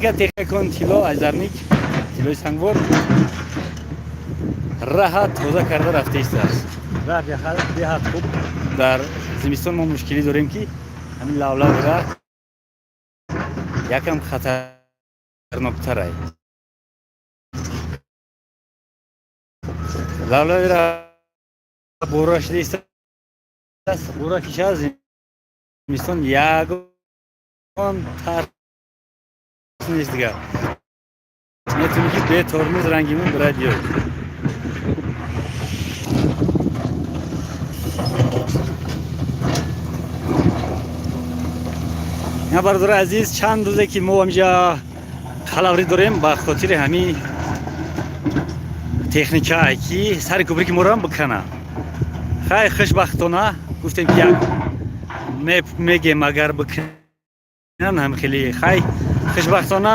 Техника тилло аз Зарник, тиллои Сангвор раҳа тоза карда рафтаистааст. Раҳ беҳад хуб. Дар зимистон мо мушкилӣ дорем, ки ҳамин лавлави раҳ якам хатарноктарай. Лавлави раҳ бора шудааст, бора киша, зимистон ягон тарс нест, дигар метавонӣ ки бе тормоз рангимон бирад биёй. Ина, бародари азиз, чанд рӯзе ки мо ҳамҷа халаврӣ дорем ба хотири ҳамин техникае ки сари кӯприки моро бикана. Хай, хушбахтона гуфтем, ки як мегем, агар бикунан ҳам хеле. Хай, хушбахтона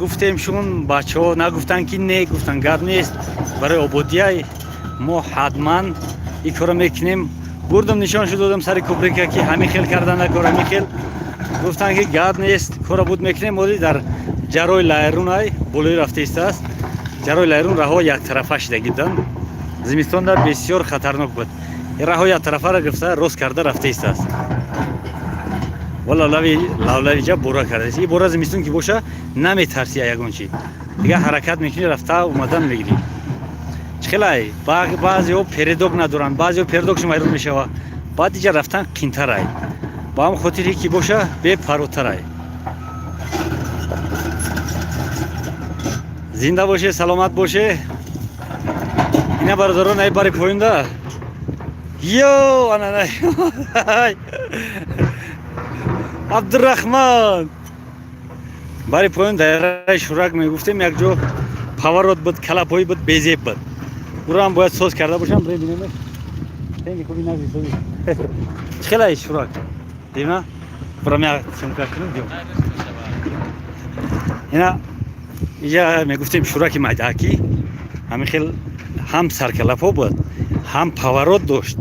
гуфтем шун, бачаҳо нагуфтанд ки не, гуфтанд, гап нест, барои ободияй мо ҳатман ин корро мекунем. Бурдум, нишон шуд додам сари кӯприка, ки ҳамин хел кардан накор, ҳамин хел. Гуфтанд, ки гап нест, корро буд мекунем. Оли дар ҷарои Лайрунай болои рафта истааст. Ҷарои Лайрун раҳо яктарафа шидаги буданд, зимистонда бисёр хатарнок буд. Раҳо яктарафаро гирифта, рост карда рафта истааст ва лавлави лавлавиҷа бора кардааст. И бора зимистон ки боша, наметарси ягон чи, дигар ҳаракат мекунӣ, рафта омадан мегирӣ. Чӣ хелай, баъзеҳо передок надоранд, баъзеҳо передокшон вайрон мешава, баъд иҷа рафтан қинтарай. Ба ҳам хотире ки боша, бепарвотарай. Зинда боше, саломат боше. Ина, бародарон, ай бари поюнда ё анана Абдурахман, бари поён даираи Шурак мегуфтем, як ҷо поворот буд, калапоӣ буд, безеб буд. Уро бояд соз карда бошам. Бинем, хуби нази сози. Чӣ хелай, Шурак дина, бурам як съёмка кунем, биё. Ина иҷа мегуфтем Шураки майдаакӣ, ҳамин хел ҳам саркалапо буд, ҳам поворот дошт,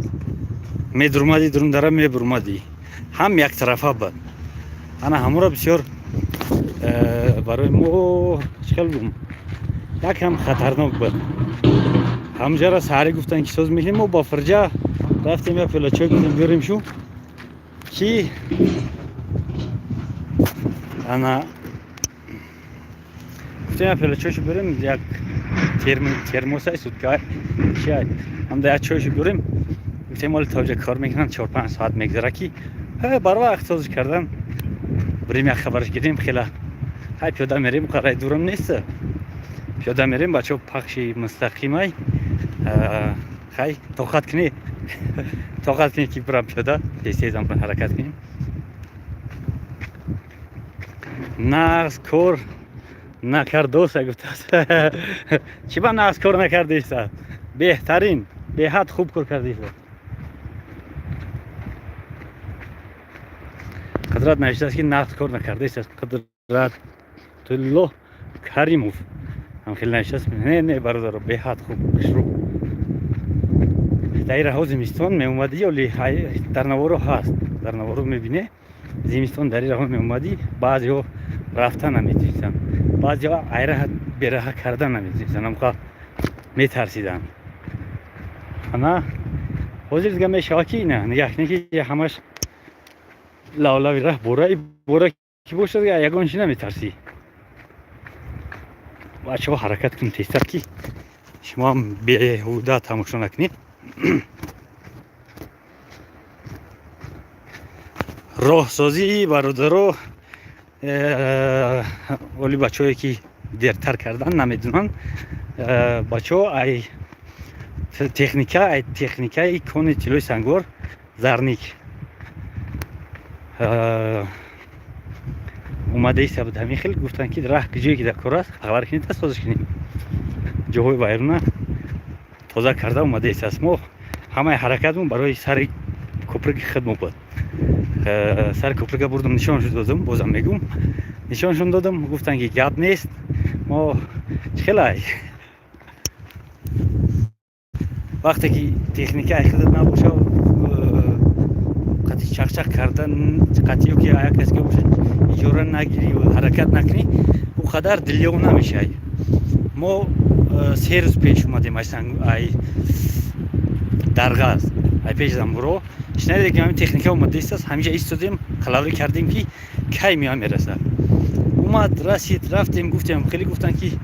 медурмадӣ дурундара, мебурмадӣ, ҳам яктарафа буд. Ана ҳамуро бисёр барои мо, чӣ хел гум, якам хатарнок буд. Ҳамҷара саҳарӣ гуфтанд, ки соз мекунем. Мо ба фирҷа рафтем, як пиёла чой гуфтем биёрем шу, ки ана гуфтем, як пиёла чойшу биёрем, як термосай суткай чиай, ҳамда як чойшу биёрем. Гуфтем, оли тоҷа кор мекунанд, 4-5 соат мегзара, ки барвақт созиш кардан, бирем, як хабараш гирем. Хела ҳай, пиёда мерем, қарай дурам нест, пиёда мерем. Бачаҳо, пахши мустақимай. Хай, тоқат кунӣ, тоқат кунӣ, ки бирам пиёда, тез-тезам ҳаракат кунем. Нағз кор накардоса гуфтааст. Чӣ ба нағз кор накардиста? Беҳтарин, беҳад хуб кор кардиста. Қудрат навиштааст, ки нағз кор накардааст. Қудратулло Каримов ҳам хеле навиштааст. Не, не, бародаро, беҳад хуб, хушрӯ. Дар ин раҳо зимистон меомадӣ, оли дар наворо ҳаст, дар наворо мебине, зимистон дар ин раҳо меомадӣ, баъзеҳо рафта наметавонистанд, баъзеҳо айраҳа бераҳа карда наметавонистанд, амқа метарсиданд. Ана ҳозир дига мешава, ки ина нигаҳ кунед, ки ҳамаш лавлави раҳ бора. Бора ки бошад, ягон чи наметарсӣ. Бачаҳо, ҳаракат кунед тезтар, ки шумоам беҳуда тамошо накунед. Роҳсозии, бародаро, оли бачаҳое ки дертар кардан намедонанд, бачаҳо ай техника, ай техникаи кони тиллои Сангвор, Зарник омадаиста буд. Ҳамин хел гуфтанд, ки раҳ ҷое ки дар кор аст, хабар кунед, созиш кунем. Ҷоҳои вайрона тоза карда омадаистааст. Мо ҳамаи ҳаракатмон барои сари кӯприки хидмо буд. Сари кӯприка бурдум, нишоншон додум, бозам мегум, нишоншон додум, гуфтанд, ки гап нест. Мо чӣ хелай, вақте ки техника худат набоша, қати Чақчақ кардан қатъиё ки як кас ки бошад, иҷора нагирӣ, ҳаракат накунӣ, ӯ қадар дилёв намешавӣ. Мо 3 рӯз пеш омадем ай Дарғаз, ай пеш Замбуро. Шунавиде ки ҳамин техника омада истааст, ҳаминҷа истодем, қалаврӣ кардем, ки кай меоя, мерасад. Омад, расид, рафтем, гуфтем, хеле гуфтанд, ки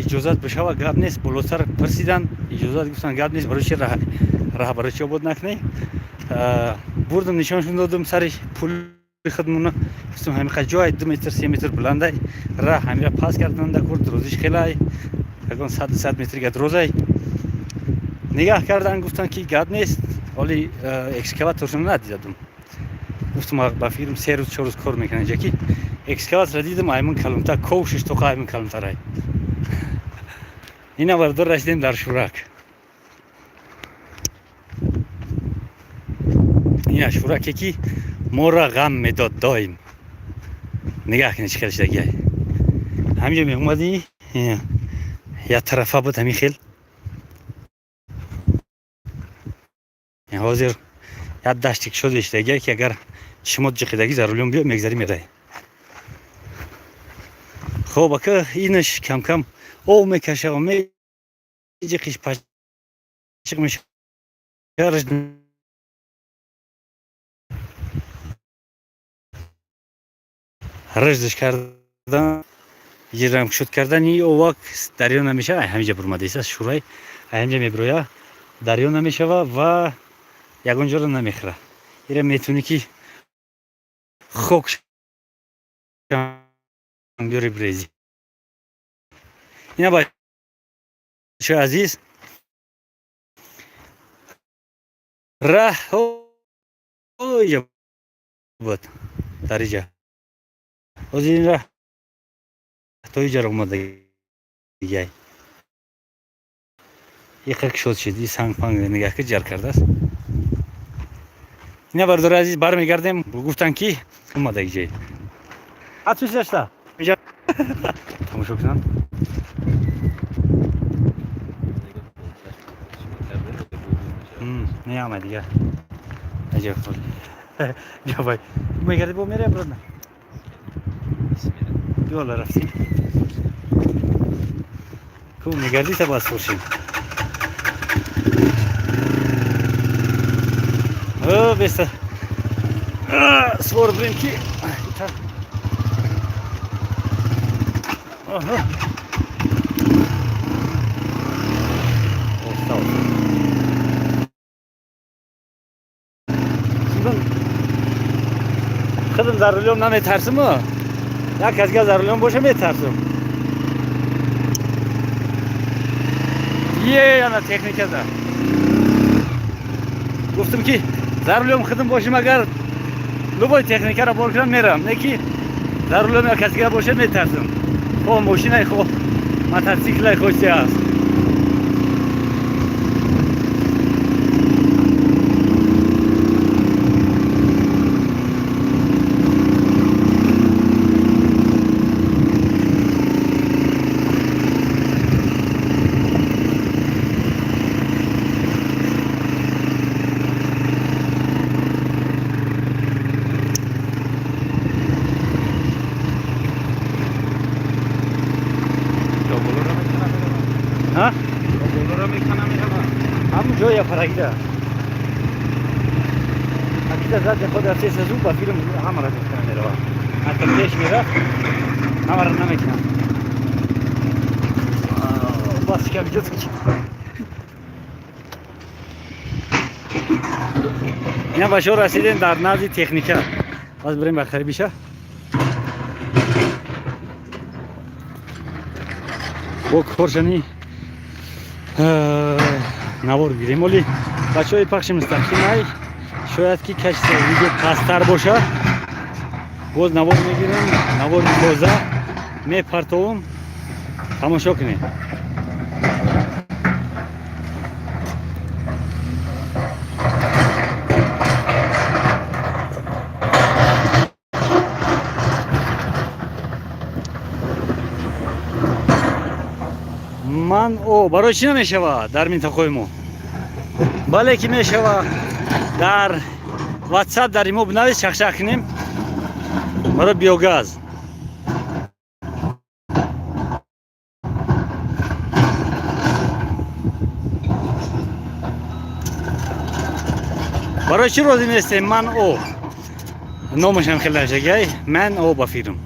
иҷозат бишава, гап нест. Болотар пурсидан, иҷозат гуфтанд, гап нест. Барои чи раҳ, барои чи обод накунӣ? Бурдум, нишоншон додум, сари пули худмона гуфтум, ҳамиқа ҷой 2 метр, 3 метр буландай раҳ, ҳамира пас кардан дакор, дурозиш хелай, ягон 100 метрига дурозай. Нигаҳ кардан, гуфтанд, ки гап нест. Ҳоли экскаваторшон надидадум. Гуфтум, ба фикрам, 3 рӯз, 4 рӯз кор мекунад инҷа, ки экскаватора дидам, аймон калонтар, ковшиш тоқа аймон калонтарай. Ина, бардор, расидем дар Шурак. Ина Шураке, ки моро ғам медод доим. Нигаҳ кунед, чӣ хел шидагиай. Ҳаминҷо меомадӣ, як тарафа буд ҳамин хел. Ҳозир як даштик шуд шидагиай, ки агар шумо ҷиқидагӣ за рулём биё, мегзарӣ, мерай. Хоб, ака, инаш камкам об мекаша, меҷиқиш, пачиқ меша. Рашдаш кардан, ҷирам шуд кардани овак, дарё намешава. Ҳаминҷа бурмадааст Шурай, ҳаминҷа мебироя, дарё намешава ва ягон ҷоро намехӯра. Ира метавонӣ, ки хок биёри, бирезӣ. Ина, бачаҳои азиз, раҳ иҷа буд, дар иҷа. Ҳозир ин раҳ то иҷаро омадагиай, иқа кушод шид, и сангпанг нигаҳ ки ҷар кардааст. Ина, бардори азиз, бармегардем. Гуфтанд, ки омадаги ҷай атмисашта тамошо кунам. Не, дига аҷаб мегарди, бо мере обратно. Ёла, рафтем ку, мегардӣ, та баъд фуршем. Беста свор бирем, ки Оста. Оста. Худам за рулём наметарсим, як касга за рулём боша, метарсим. Е, ана техникада гуфтам, ки за рулём худам бошим, агар любой техникаро бор кунам, мерам, не ки за рулём як касга боша, метарсим, хо мошинай, хо мотоциклай, хо чи аст. Ҳа? Ҳамун ҷоя парагида. Акида зад, худ рафтеса зуд, ба филм ҳамара мекунам, мерава. Ҳатто пеш мерафт, ҳамара намекунам. Бас кам ҷо. Ина, бачаҳо, расидем дар назди техника. Баз бирем ба қарибиша. Бо коршани навор гирем. Оли, бачаҳои, пахши мустақимай, шояд ки качество видео пасттар бошад. Боз навор мегирем, навори тоза мепартовум, тамошо кунед. Ман о барои чӣ намешавад дар минтақаи мо? Бале, ки мешавад. Дар Ватсап дар имо бинавис, чахчах кунем барои биогаз. Барои чӣ розӣ нестем? Ман о номашам хеле нашагай, ман о ба фирм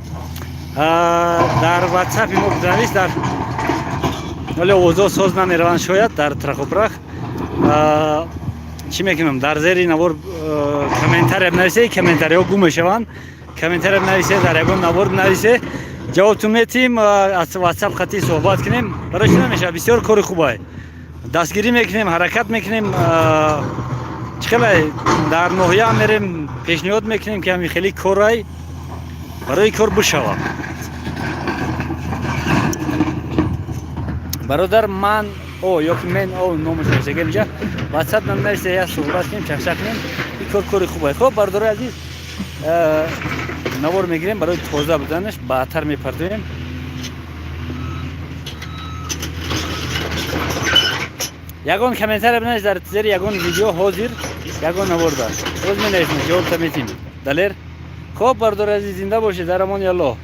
дар ватсапи мо бинавис. Дар вале овозҳо соз намераванд, шояд дар трахупрах. Чӣ мекунам? Дар зери навор комментария бинависе, комментариҳо гум мешаванд. Комментария бинависе, дар ягон навор бинависе, ҷавобтон метиҳем. Аз ватсап хатӣ суҳбат кунем. Барои чӣ намешавад? Бисёр кори хубай, дастгирӣ мекунем, ҳаракат мекунем. Чӣ хеле дар ноҳия мерем, пешниҳод мекунем, ки ҳамин хеле корай барои кор бишавад. Бародар, ман о ёки мен о номаш нависага, инҷа ватсап нам нависе, я суҳбат кунем, чахчах кунем. Ин кор кори хубай. Хоб, бародарои азиз, навор мегирем, барои тоза буданаш баъдтар мепартоем. Ягон комментария бинавис дар зери ягон видео, ҳозир ягон наворда боз менависем, ҷавобта метим. Далер. Хоб, бародари азиз, зинда бошед, дар амони Аллоҳ.